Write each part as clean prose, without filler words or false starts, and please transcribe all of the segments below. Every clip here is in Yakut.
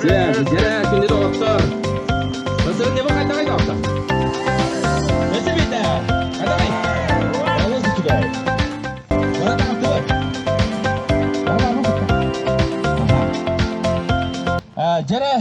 Дьэ, дьэ, күндү доҕоттор. Сырдыба хайдаҕай доҕоттор? Өссө биирдэ. Хайдаҕай? Олус үчүгэй. Бара таҕыстыбыт. Дьэрэ,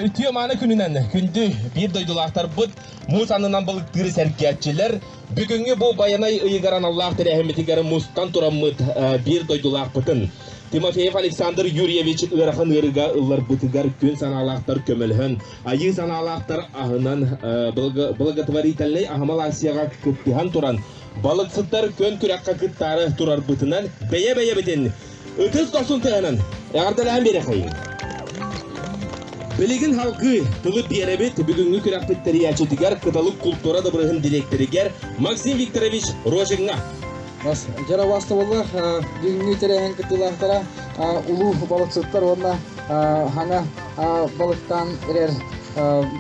үтүө мааны күнүнэн күндү биир дойдулаахтарбыт муус аннынан балыктыыр сэргээччилэр бүгүҥҥү бу Байанай ыйыгар аналлаах тэрээһиммитигэр мустан тураммыт биир дойдулаахпытын Тимофеев Александр Юрьевич ыарахан ыарыыга ылларбытыгар күн санаалаахтар көмөлөһөн, айыы санаалаахтар аһынан благотворительнай аһымал акцияҕа кыттыһан туран, балыксыттар күөн күрэххэ кыттаары турарбытынан бэйэ-бэйэбитин ытыс дохсун тыаһынан эҕэрдэлээн биэрэхэйиҥ. Билигин салгыы тылы биэрэбит бүгүҥҥү күрэхпит тэрийээччитигэр Кыталык култуура дыбырыһын дириэктэригэр Максим Викторович Рожиҥҥа. Бас дьара убаастабыллаах бүгүҥҥү тэрээһин кыттыылаахтара улуу балыксыттар уонна хаҥа балыктаан эрэр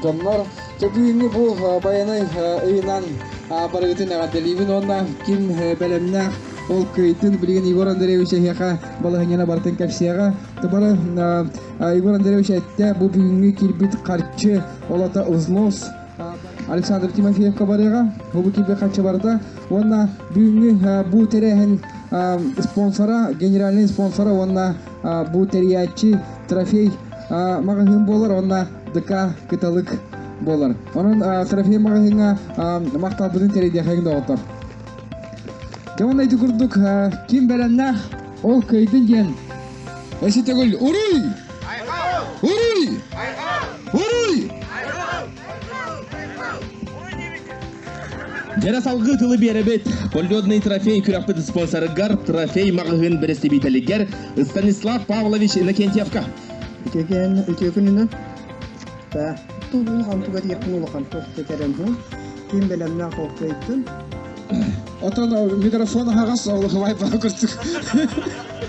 дьоннор. Дьэ бүгүҥҥү бу байанай ыйынан барыгытын эҕэрдэлиибин уонна ким бэлэмнээх ол кыайтын билигин Егор Андреевич эһиэхэ балаһыанньаны барытын кэпсиэҕэ. Бары Егор Андреевич эттэ бу бүгүҥҥү киирбит харчы олото взнос Александр Тимофеевка барыаҕа, бу киирбит харчы барыта уонна бүгүҥҥү бу тэрээһин спонсора, генеральный спонсора уонна бу тэрийээччи трофей маҕаһыын буолар уонна ДК Кыталык буолар. Онон трофей маҕаһыыҥҥа махталбытын тэрийдиэхэйиҥ доҕоттор. Дьэ уонна ити курдук ким бэлэмнээх ол кыайдын диэн Өссө төгүл уруй! Уруй! Уруй! Дьэрэ салгыы тылы биэрэбит. Полетный трофей күрэхпит спонсорыгар трофей маҕаһыын бэрэстэбиитэлигэр Станислав Павлович Иннокентьевка. Үтүөкэн үтүө күнүнэн. Та тул улахан туга диэхпин улахан туох тэтэрэн ху. Ким бэлэмнээх ол кыайдын. Отон микрофон аһаҕас олохубай баа курдук.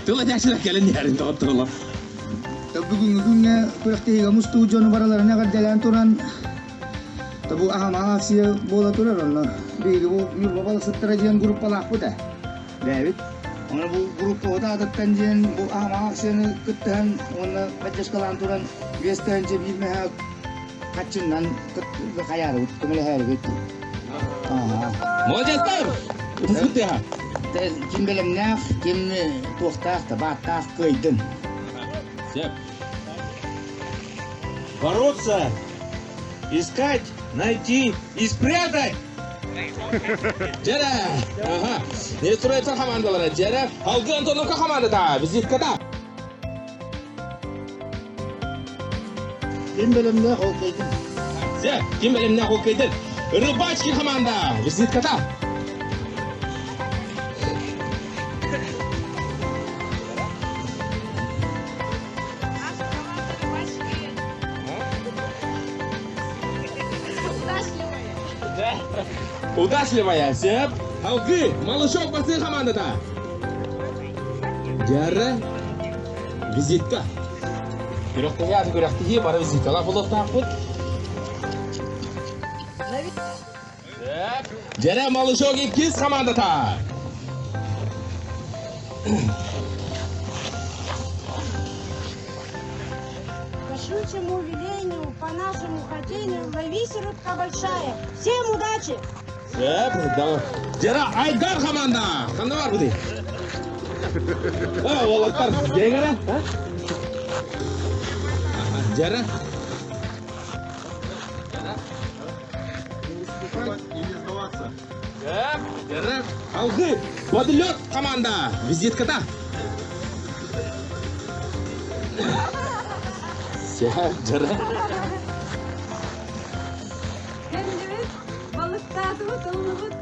Тыл этээччилэр кэлин иһэрин тоҕотторолор. Бүгүҥҥү күҥҥэ күрэхтэһиигэ мустубут дьону барыларын эҕэрдэлээн туран бу аһамаал акция буола турар онно биһиги бу Ньурба балыксыттара диэн группалаахпыт ээ бэйэбит Ону бу группабыт аатыттан диэн бу аһамаал акцияны кыттыһан уонна поддержкалаан туран 5001 мөһөөк хаччыннан хайаарыбыт көмөлөһөөрүбүт Молодецтар! Ытыспыт тыаһа. Ким бэлэмнээх, ким туохтаах да бааттаах кыайдын. Сөп. Бороться, искать, найти и спрятать! Дьэрэ! Ага. Нестроится командалара. Дьэрэ. Алгы Антоновка командата. Визитката. Ким бэлэмнээх ол кыайдын. Все, ким бэлэмнээх ол кыайдын. Рыбачки команда. Визитката. Удачливая. Сеп. Алгы. Малышок басы командата. Дьэрэ. Визитка. Күрэхтэһии ааты күрэхтэһии бары визиткалаах буолуохтаахпыт. Дьэрэ Малышок иккис командата. По щучьему велению, по нашему хотению, ловись, рыбка большая. Всем удачи! Сөп, Дьэрэ Айдар команда. Ханна бар бу О, уолаттар, дьэҥэрэ? Дьэрэ. Дьэрэ. Алгы, подлет команда. Визитката. Сөп, дьэрэ. Кэллибит, балыктаатыбыт, ыллыбыт,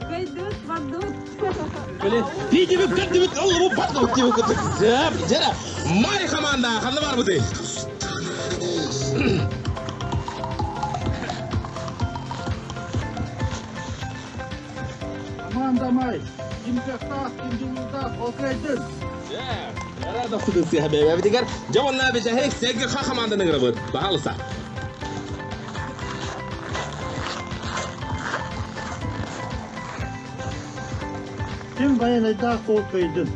көйдүбүт, бардыбыт. Блин, тиийдибит, көрдүбүт, ыллыбыт, бардыбыт диэбит курдук. Сөп, дьэрэ. Май команда, ханна барбытый? Команда Май, ким кыахтаах, ким дьулуурдаах, ол кыайдын! Бэйэбитигэр дьэ уонна бүтэһик СГХ хамаанданы ыҥырабыт. Баһаалыста. Ким байанайдаах ол кыайдын!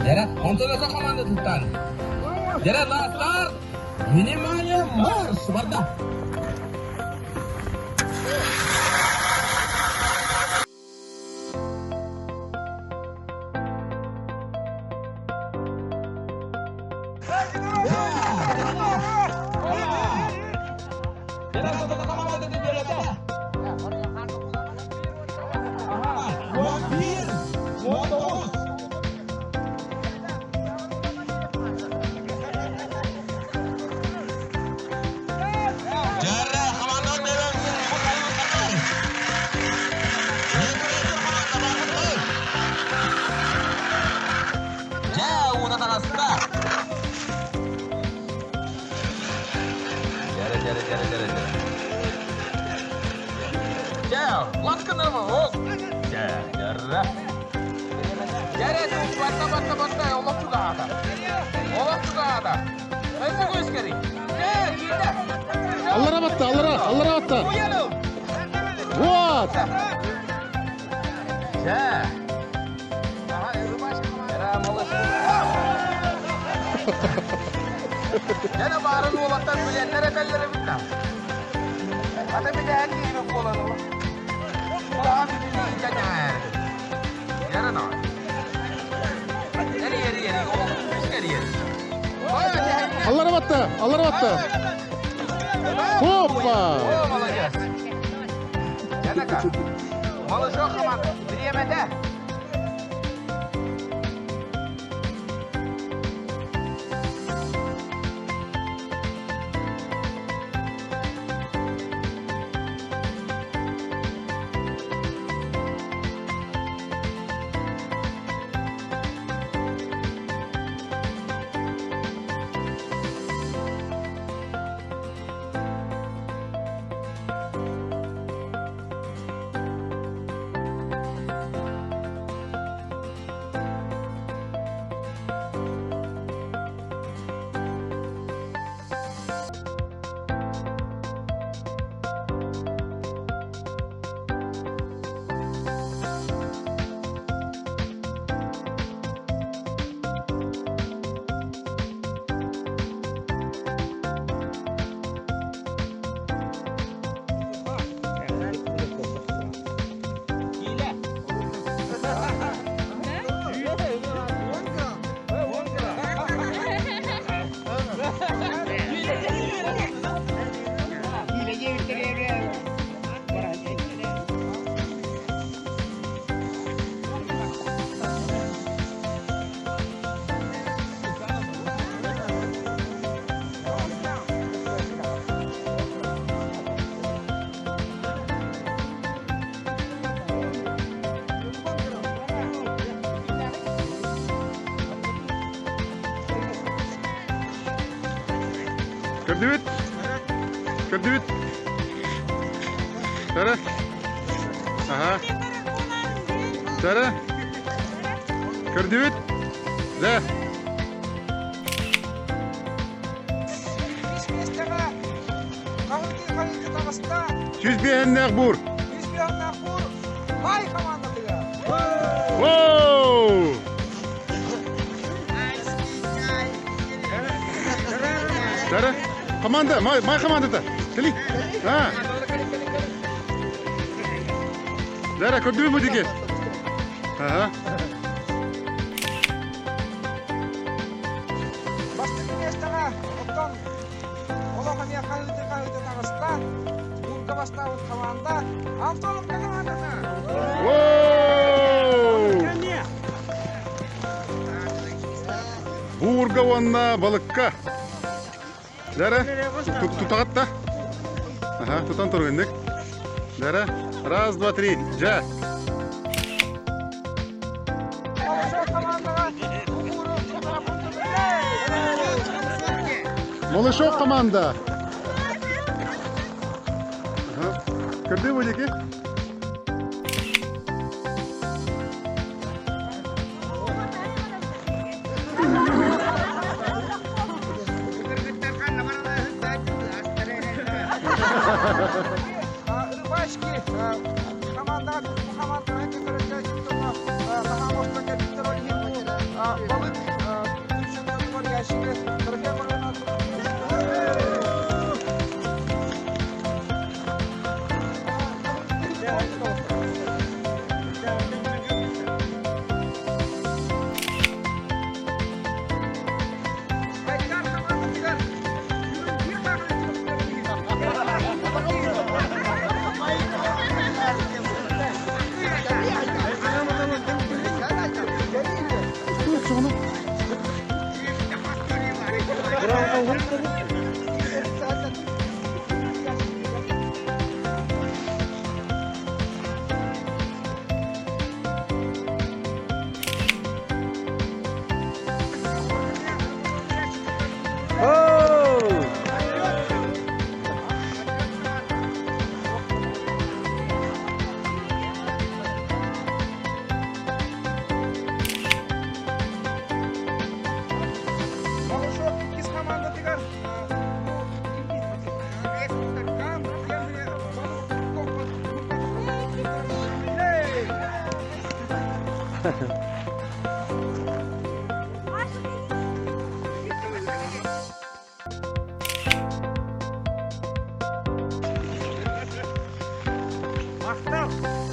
Дьэрэ, онтон өсө командатыттан. Дьэрэ, на старт! Внимание, марш! Барда! Дьэ, ууна таҕыста. Дьэрэ, дьэрэ, дьэрэ, дьэрэ, дьэрэ. Дьэ, ласкынырма, ок. Дьэ, дьэрэ. Дьэрэ, барта, барта, барта, олох чугаһаата. Олох чугаһаата. Өссө көскери. Дьэ, киирдэ. Аллара батта, аллара, аллара батта. Вот! Дьэ. Дьэ баарын уолаттар билэннэр этэллэр эбит да. Ата билэһэн киһи буолан Улахан бүтүнүү Дьэрэ да. Эри эри эри олох күүскэ эри. Аллара батта, аллара батта. Хоппа! О, молодец. Дьэ Малышок команда. Бириэмэтэ. Көрдүбүт? Көрдүбүт? Сара? Ага. Сара? Көрдүбүт? Да. 105 бур. 105 бур. Май командатыгар. Воу! Сара, команда, май, май командата. Кели. А. Зара, көрдүбүт бу дике. Ага. Бастакы миэстэҕэ оттон олох эмиэ хаһыыты-хаһыыты таҕыста. Буурга бастаабыт хамаанда Антоновка хамаандата. Буурга уонна балыкка. Дара, тутаҕыт да? Ага, тутан тургуннук. Дара, раз, два, три, жа. Малышок команда. Ага. Көрдүү будики? Рыбачки командаҕа бу командаҕа көтөрөччү наһаа мостон кэлбиттэр ол иһин бу балык.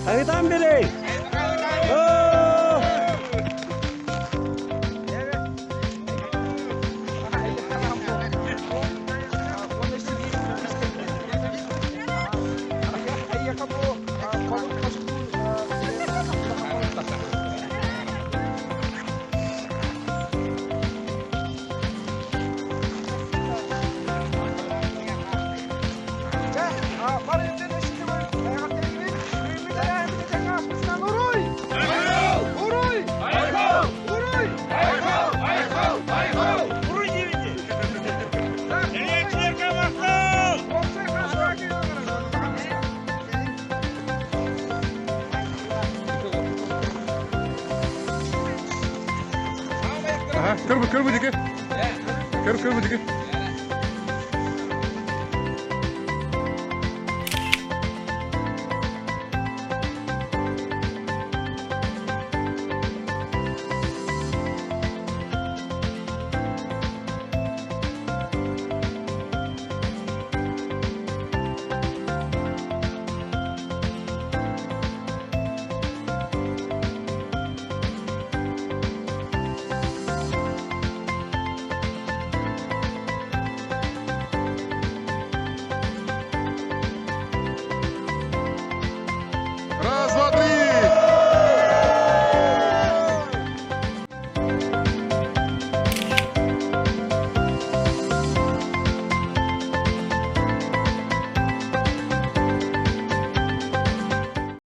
Айытан бери! Ага, көр, көр бу дике. Көр, көр бу дике.